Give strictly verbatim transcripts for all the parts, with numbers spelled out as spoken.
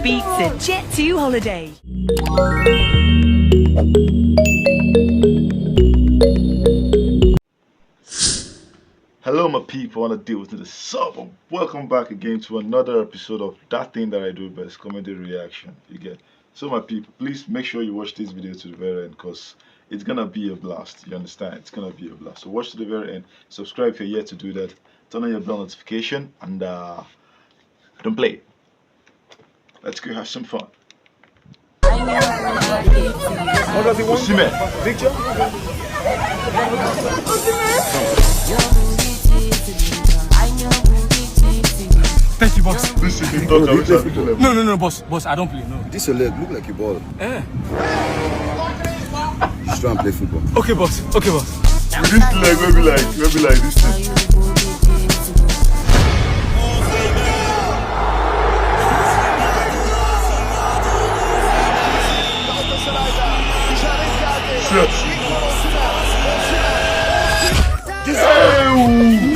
beats a Jet two holiday. Hello, my people, on the deal with the sub. Welcome back again to another episode of That Thing That I Do Best, comedy reaction. You get, so, my people, please make sure you watch this video to the very end, because it's gonna be a blast. You understand? It's gonna be a blast. So watch to the very end. Subscribe if you're yet to do that. Turn on your bell notification and, uh, don't play. Let's go have some fun. Osimhen. Picture. Thank you, boss. This is the talk. No, no, no, boss. Boss, I don't play. No. This your leg look like a ball. Eh. You should try and play football. Okay, boss. Okay, boss. This leg will be like, will be like this thing. Shit.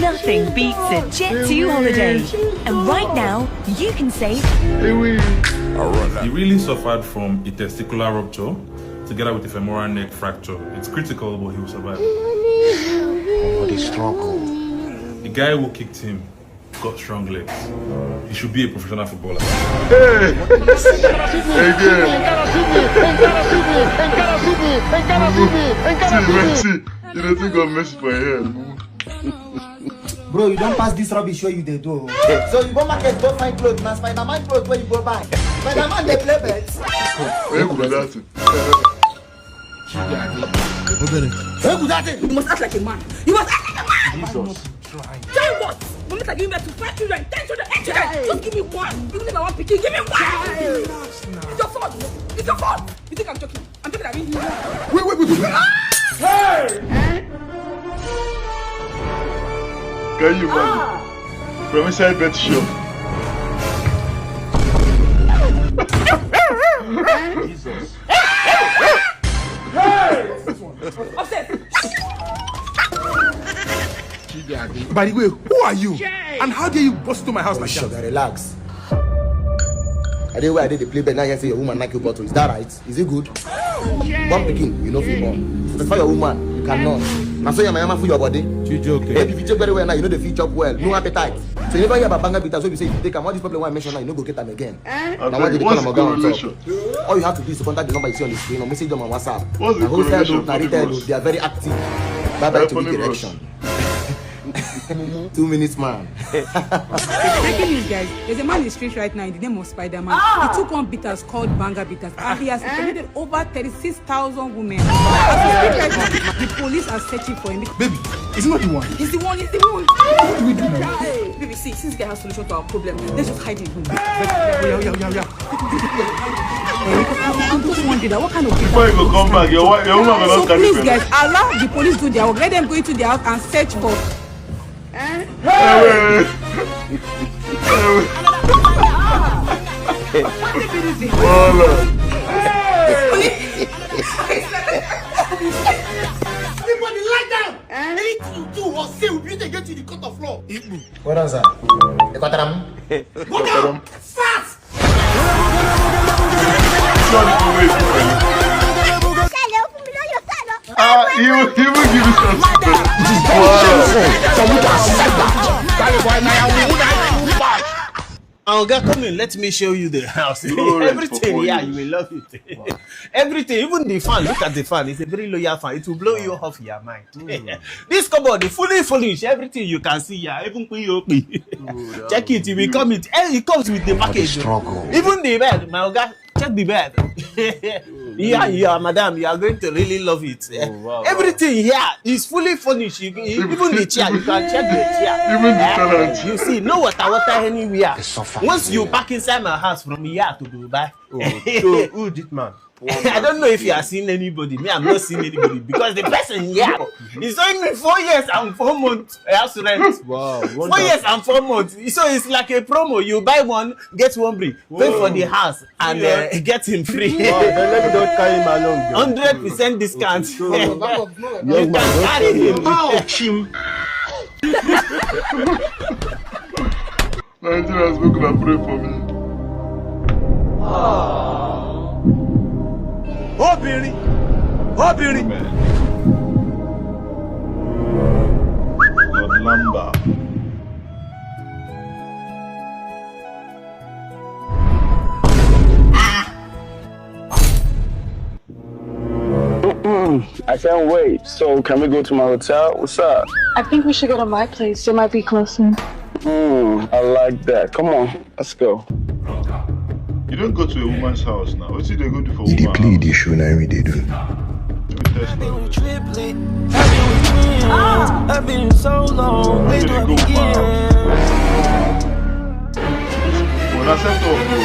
Nothing beats a Jet two holiday. And right now, you can say, He really suffered from a testicular rupture together with a femoral neck fracture. It's critical, but he will survive. What a struggle. The guy who kicked him got strong legs. He should be a professional footballer. Hey! Again. See, Messi. You don't think of Messi for here. Bro, you don pass this rubbish wey you dey do o. So you go market go find clothes, na Spider-Man clothes wey you go buy. Spider-Man dey play bets. Where go that? Where go that thing? You must act like a man. You must act like a man. Jesus. Try what? You make like you met to five children, ten children, eight children. Just give me one. Even if I want pikin, give me one. It's your fault. It's your fault. You think I'm joking? I'm joking, abi? Wait, wait, wait, wait. Hey! Can you imagine? From inside bed shop. Jesus. Hey! Upstairs. By the way, who are you? And how dare you burst into my house like that? Sugar, relax. I dey where I dey dey play bet, now you say your woman knack you bottle. Is that right? Is it good? Born pikin, you no fit born. Satisfy your woman, you cannot. Na so your mama full your body. You joke, eh? Maybe if you check very well now, you know the fit chop well, no appetite. So you never hear about banger bitters, so you say if you take am, all this problem wey I mention now, you no go get am again. Now what they call am oga on top? All you have to do is to contact the number you see on the screen or message them on WhatsApp. What's the correlation? They are very active. Bye bye to be direction. Two minutes, man. Breaking news, guys. There's a man in the street right now in the name of Spider-Man. He took on bitters called banger bitters, and he has impregnated over thirty-six thousand women. As we speak right now, the police are searching for him. Baby, is it not the one? It's the one, it's the one. What do we do now? Hey, baby, see, since the guy has solution to our problem, let's just hide in home. Yeah, yeah, yeah, yeah. I'm just wondering that what kind of bitter. Before you go come back, your wife, your woman will not carry. So please, guys, allow the police do their work. Let them go into their house and search for. Eh? Hey, wait, wait. Hey, wait. Voila. Everybody lie down. Anything you do or say will be taken to the court of law. What else? Go down fast. Ah, he will, he will give you some. Wow. Oga, come in, let me show you the house. Everything, yeah, you will love it. Everything, even the fan, look at the fan. It's a very loyal fan. It will blow you off your mind. This cupboard is fully furnished. Everything you can see here, even P O P. Check it, it will come it. Eh, it comes with the package. Even the bed, my oga, check the bed. Yeah, yeah, madam, you are going to really love it. Everything here is fully furnished. You, you, even the chair, you can check the chair. Even the tenant. You see, no water, water anywhere. Once you pack inside my house from here to Dubai. So who this man? I don't know if you are seeing anybody. Me, I'm not seeing anybody because the person here is owing me four years and four months house rent. Wow, wonderful. Four years and four months. So it's like a promo. You buy one, get one free. Pay for the house and, uh, get him free. Wow, then let me just carry him along then. Hundred percent discount. Okay, so you can carry him. Ouch! Nigerians, make una pray for me. Obìnrin. Obìnrin. Lord Lamba. I can't wait. So can we go to my hotel? What's up? I think we should go to my place. It might be closer. Mm, I like that. Come on, let's go. You don't go to a woman's house now. What did they go do for woman? They play the show now every day, do. Let me test her. I've been so long. Where do I begin? Well, that's set up, bro.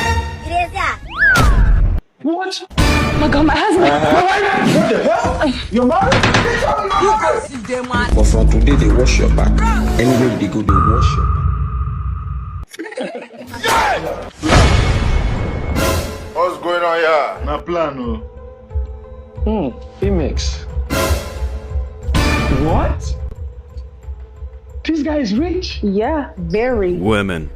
What? My God, my husband. What the hell? You're married? But from today, they wash your back. Anywhere they go, they wash your back. What's going on here? Na plan o. Hmm, Amex. What? This guy is rich. Yeah, very. Women.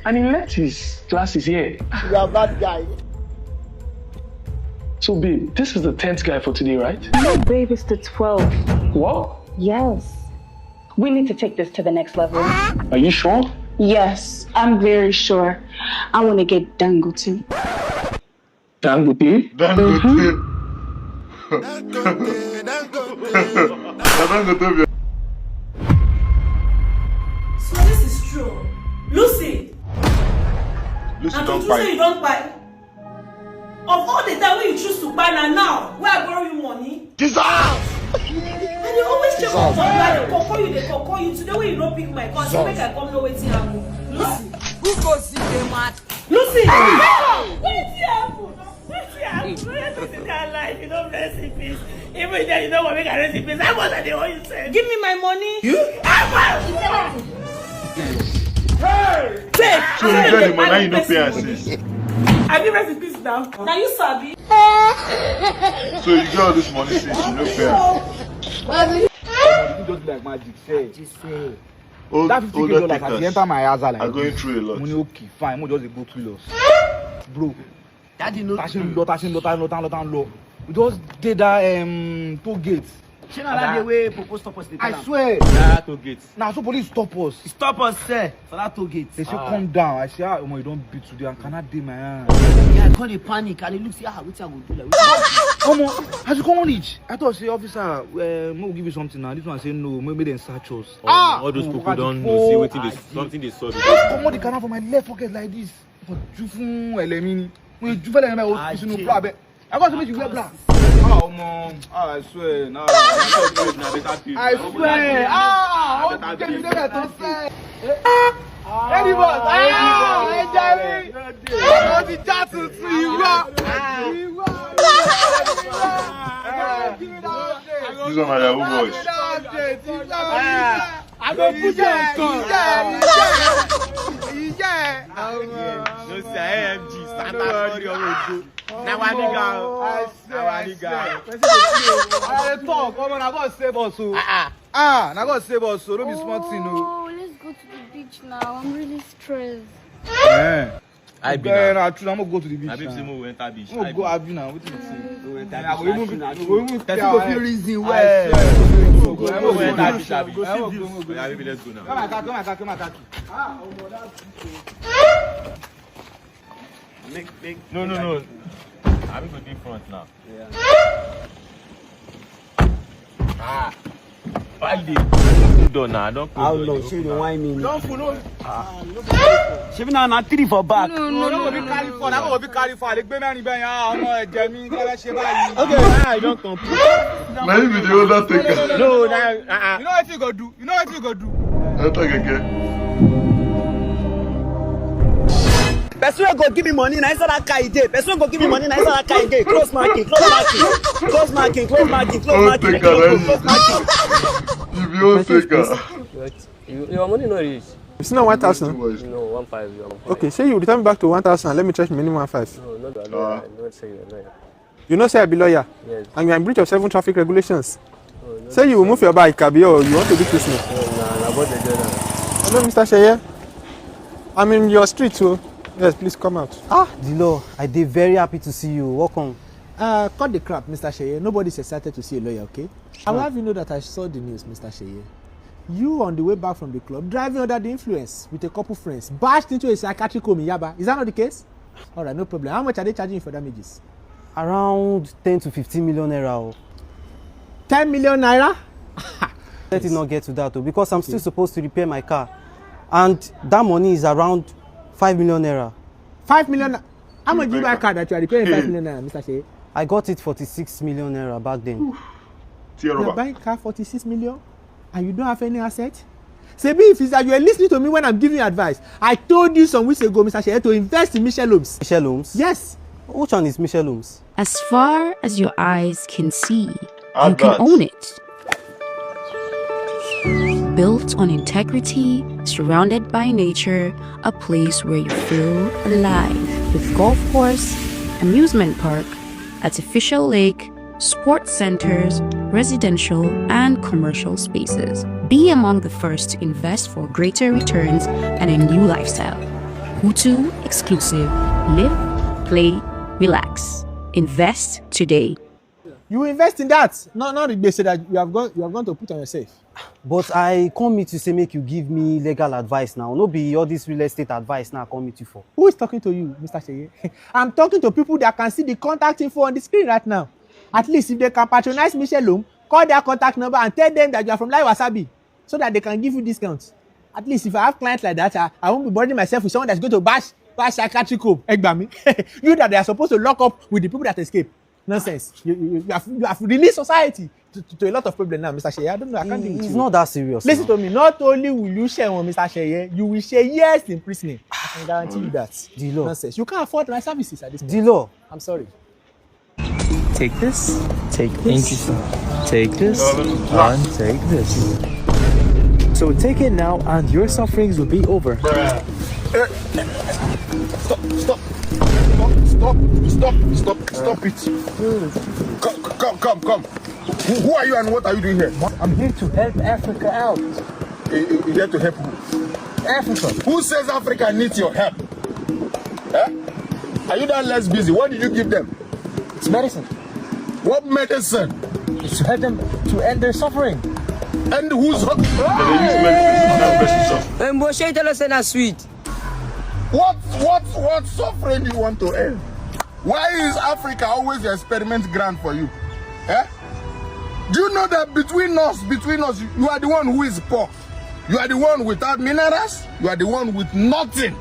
And he left his glasses here. You are bad guy. So, babe, this is the tenth guy for today, right? No, babe, it's the twelfth. What? Yes. We need to take this to the next level. Are you sure? Yes, I'm very sure. I want to get Dangote. Dangote? Dangote. Dangote. Na Dangote be. So this is true. Lucy. Lucy don kpai. Of all the time wey you choose to kpai, na now wey I borrow you money. Jesus! I dey always check up for you, I dey call you, dey call you. Today wey you no pick my call, say make I come know wetin happen. Lucy. Who go see the mad? Lucy! Wetin happen? Wetin happen? Wetin dey that life? You no rest in peace. Even then, you no wan make I rest in peace. How much I dey owe you sef? Give me my money. You? How much? Hey! So you get the money, you no pay am since. Abi rest in peace now. Na you sabi. So you get all this money since you no pay am. You just like magic, say. Just say. Old, that fifty K dollars as you enter my house like this. Are going through a lot. Money okay, fine. Mo just dey go through loss. Bro, Daddy no. Tashin lo, tashin lo, tashin lo, tashin lo, tashin lo. We just dey that um, toll gate. Shey na that day wey Popo stop us dey tell am? I swear. That toll gate. Na so police stop us. Stop us, sir, for that toll gate. They say come down. I say, ah, omo, you don beat today. I cannot dey my hand. Yeah, I come dey panic. I dey look, say, ah, wetin I go do like? Omo, as you come reach, I thought say, officer, uh, make we give you something now. This one say no, make, make dem search us. Ah, all those people don know say wetin dey, something dey sup. Just comot the card for my left pocket like this. Ojú fún ẹlẹ́mí ni. Mo ju fẹ́lẹ́ yẹn báyìí, ó fi sínú bra bẹ́ẹ̀. I got to make you wear bra. Ah, omo. Ah, I swear. Nah, nah, nah, nah, nah, better people. I swear. Ah, ó ti jẹ́ mi lẹ́yìn tó sẹ́. Lady boss. Ah, ẹ jẹ́ mi. Ó ti já tuntun ìwọ. Ìwọ. This one na Yahoo boys. I go put you on top. Yeah, yeah, yeah. No say A M G, Santa Glory, Ojo. Na wa nigga o. Na wa nigga. I dey talk, omo, na God save us o. Ah, ah. Ah, na God save us o. No be small thing o. Oh, let's go to the beach now. I'm really stressed. Eh. I be na. Na true, I'm gonna go to the beach. I be say mo enter beach. Mo go abi na. Wetin you say? Mo enter beach. I go even, I go even. Person go feel reason well. Mo go enter beach abi. Go see views. Yeah, baby, let's go now. Come on, come on, come on, come on. Ah, omo, that. Make, make. No, no, no. I go dey front now. Yeah. Ah. Why you dey open door now? I don close door. How long? Shey you dey whine me? Don follow. Ah. Shebi na, na three for back. No, no, no, no, no. Carry four. Na go be carry four. Dey gbé mẹ́rin bẹ́ẹ̀ yẹn. Ah, ọmọ ẹ̀jẹ̀ mi, kí ló ṣe báyìí? Okay. Ah, I don complete. Na you be the undertaker. No, na, uh-uh. You know wetin you go do? You know wetin you go do? Enter keke. Person wey go give me money na inside that car e dey. Person wey go give me money na inside that car e dey. Close marking, close marking, close marking, close marking, close marking, close marking. You be old taker. You, your money no reach. You see na one thousand? No, one five. Okay, say you return me back to one thousand. Let me charge remaining one five. No, no, no, no, no, no, no. You know say I be lawyer. Yes. And you are in breach of seven traffic regulations. Oh, no. Say you will move your bike, abi, or you want to do business? No, nah, nah, what they do now? Hello, Mister Sheye. I'm in your street, so Yes, please come out. Ah, Dilo, I dey very happy to see you. Welcome. Uh, cut the crap, Mister Sheye. Nobody's excited to see a lawyer, okay? I will have you know that I saw the news, Mister Sheye. You on the way back from the club, driving under the influence with a couple friends, bashed into a psychiatric home in Yaba. Is that not the case? All right, no problem. How much are they charging you for damages? Around ten to fifteen million naira. Oh. ten million naira? Let it not get to that, oh, because I'm still supposed to repair my car. And that money is around five million naira. Five million? How much did you buy a car that you are repairing five million naira, Mister Sheye? I got it forty-six million naira back then. You're buying car forty-six million and you don't have any asset? Sebi, if it's that you are listening to me when I'm giving you advice, I told you some weeks ago, Mister Sheye, to invest in Michelle Homes. Michelle Homes? Yes. Which one is Michelle Homes? As far as your eyes can see, you can own it. Built on integrity, surrounded by nature, a place where you feel alive. With golf course, amusement park, artificial lake, sports centers, residential and commercial spaces. Be among the first to invest for greater returns and a new lifestyle. Hutu exclusive. Live, play, relax. Invest today. You invest in that. No, not the say that you have gone you have gone to put on yourself. But I come meet you say make you give me legal advice now. No be all this real estate advice now I come meet you for. Who is talking to you, Mister Sheye? I'm talking to people that can see the contact info on the screen right now. At least if they can patronize Michelle Homes, call their contact number and tell them that you are from Lai Wasabi so that they can give you discounts. At least if I have clients like that, I, I won't be bothering myself with someone that's going to bash bash psychiatric home. Ẹ gbà mí. You that they are supposed to lock up with the people that escape. Nonsense. You, you, you, have, you have released society to, to, to a lot of problems now, Mister Sheye. I don't know. I can't deal with It's you. not that serious. Listen now. to me. Not only will you share one, Mister Sheye, you will share years in prison. I can guarantee you that. Dilo. Nonsense. You can't afford my services at this point. Dilo. I'm sorry. Take this. Take this. Take this. And take this. So take it now, and your sufferings will be over. Stop, stop, stop, stop, stop, stop, stop it. Come, come, come, come. Who, who are you and what are you doing here? I'm here to help Africa out. You, you, you here to help who? Africa. Who says Africa needs your help? Eh? Are you that less busy? What did you give them? It's medicine. What medicine? It's to help them to end their suffering. And who's Mboshe tell us na sweet. What what what suffering you want to end? Why is Africa always the experiment ground for you? Eh? Do you know that between us, between us, you are the one who is poor? You are the one without minerals. You are the one with nothing.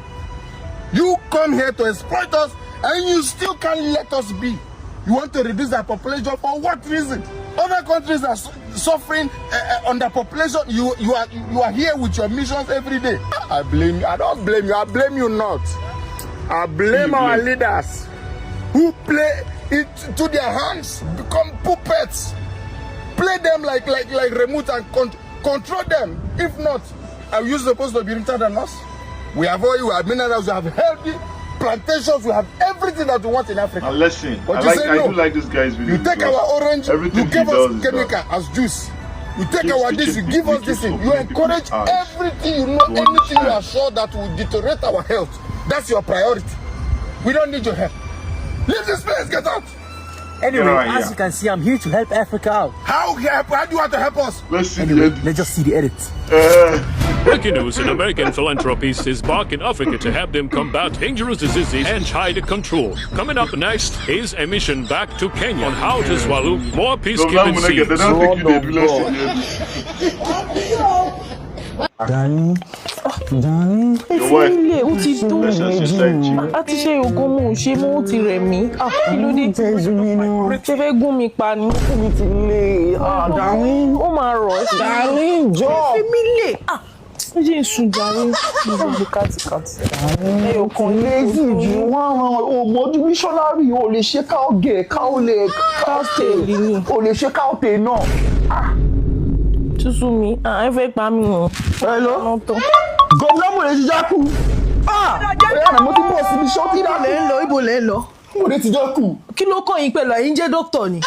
You come here to exploit us, and you still can't let us be. You want to reduce our population for what reason? Other countries are su- suffering uh, uh, underpopulation. You you are you are here with your missions every day. I blame you. I don't blame you. I blame you not. I blame our leaders who play it to their hands, become puppets, play them like like like remote and con- control them. If not, are you supposed to be richer than us? We have oil, we have minerals, we have healthy plantations, we have everything that we want in Africa. Now listen, But I you like say I no. do like this guy's video. You take because our orange, everything you give he us does is chemical that as juice. You take He's our this, you teaching give us people this thing. to You make people encourage ask everything you know, to anything you are understand. Sure that will deteriorate our health. That's your priority. We don't need your help. Leave this place, get out. Anyway, Yeah, as yeah. You can see, I'm here to help Africa out. How help? How do you want to help us? Listen, Anyway, yeah. Let's just see the edit. Breaking news: an American philanthropist is barking Africa to help them combat dangerous diseases and hide control. Coming up next is a mission back to Kenya on how to swallow more No, peacekeeping that one, they seeds. don't think you dey do less. Darling, darling. Your wife. Ilé ó ti tó. Let's just say thank you. A ti ṣe oògùn mo ò ṣe mọ́, ó ti rẹ̀ mí. Ah, kí ló dé? Tẹ́jú mi náà. Ṣé fẹ́ gún mi pa ni? Mi ti lè. Ah, darling. Ó máa rọ̀ ẹ́. Darling, jọ. Fi mí lè. Ah, ó jẹ́ ìsùn jàre. Mo gbogbo kátikàtì. Ẹyọ kan ní Lazy jù wọ́n ràn o mọ́jú missionary o lè ṣe cow girl, cow leg, cow tail. Tèlì ni. O lè ṣe cow tail náà. Tútù mi, ah, ẹ fẹ́ pa mí o. Hello. Lọ́tọ̀. Gọ̀mìnà mo lè ti já kú. Ah! Ẹ̀yà mo ti bọ̀ síbi ṣọ́kí Ibo náà. lẹ ń lọ? Ibo lẹ ń lọ? Mo lè ti já kú. Kí ló kàn yín pẹ̀lú ẹ̀yin jẹ́ dókítà ni?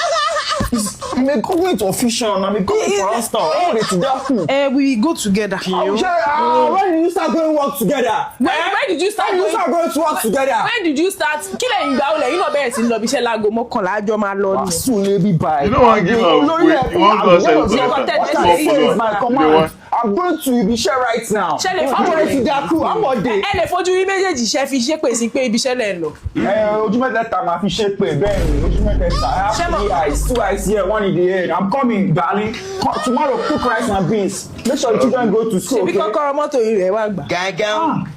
I'm a government official. I'm a government pastor. I want to that cool. Eh, we go together. When did you start going work together? When, when did you start When did you going? start going to work together? When did you start? Kí lẹ́yìn ìgbà wo lẹ́yìn náà bẹ̀rẹ̀ sí ń lọ bí iṣẹ́ láago mọ́kànlá àjọ máa lọ ni. Soon, baby, bye. You know what, give am Olórí way. ẹ̀kọ́ You want to àbúrò say ọ̀jẹ̀ something. kọ́tẹ́ What tẹ́lẹ̀ is is this my now? command. I'm going to ibi iṣẹ́ right now. Ṣé lè I'm already there, cool. I'm all day. Ẹ lè fojú yín méjèèjì ṣe fi ṣépè sí pé ibi iṣẹ́ lẹ́ ń lọ. Eh, ojú mẹ́tẹ̀ẹ̀ta máa fi ṣépè bẹ́ẹ̀ ni, ojú mẹ́tẹ̀ẹ̀ta. I have Ṣé mo- three eyes, two eyes here, one in the head. I'm coming, darling. Co- Tomorrow, cook rice and beans. Make sure the children go to school, Ṣebí okay? Kọ́kọ́rọ́ mọ́tò yìí rẹ̀ wá gbà. Gangan.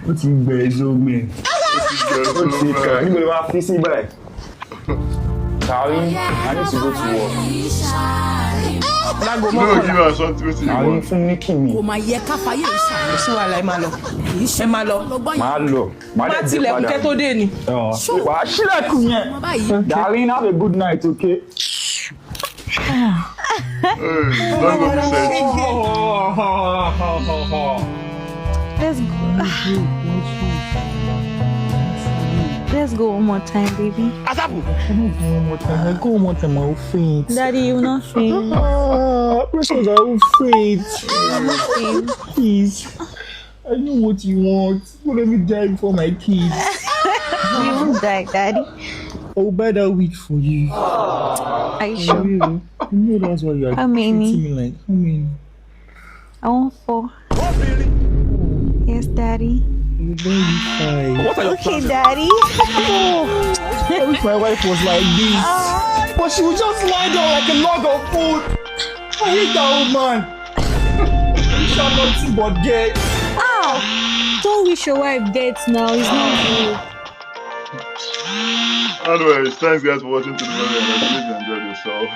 Ó ti gbẹ ẹzọ mẹ. Ó ti kà níbo ló wá fi sí báyìí? Darling, I need to go to work. Láago No, mọ́kànlá. give am something. Wetin you Darling, want? fún mi kí mi. Kò máa yẹ ká fayé ìṣàlẹ̀. Kò sí wàhálà, ẹ máa lọ. Ẹ máa lọ. Lọ́gbọ́n yìí. Màá lọ. Màá Má dẹ̀ dé tilẹ̀kùn padà. Kẹ́ tó dé ni. Ọ̀, wàá ṣílẹ̀kùn yẹn. Ọmọ báyìí. Darling, have a good night, okay? Hey, don't go be sad. Let's go. Let's go one more time, baby. Asapu. One more time. I go one more time. I will faint. Daddy, you will not faint. Ah, precious, I will faint. Please. I know what you want. You let me die before my kids. You won't die, Daddy. I will buy that wig for you. Are you sure? Really? You know that's why you are How many? Treating me like how many? I want four. Yes, Daddy. You don't be fine. What are your Okay, plans? Daddy. I wish my wife was like this. But she would just lie down like a log of wood. I hate that old man. I wish her nothing but death. Ah, don't wish your wife death now. It's not good. Anyways, thanks guys for watching to the very end. I believe you enjoyed yourself.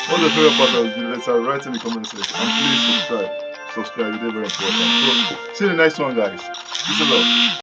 What's your favorite part of the video? Let's write in the comment section. And please subscribe. Subscribe is very important. So, see you in the next one, guys. Peace and love.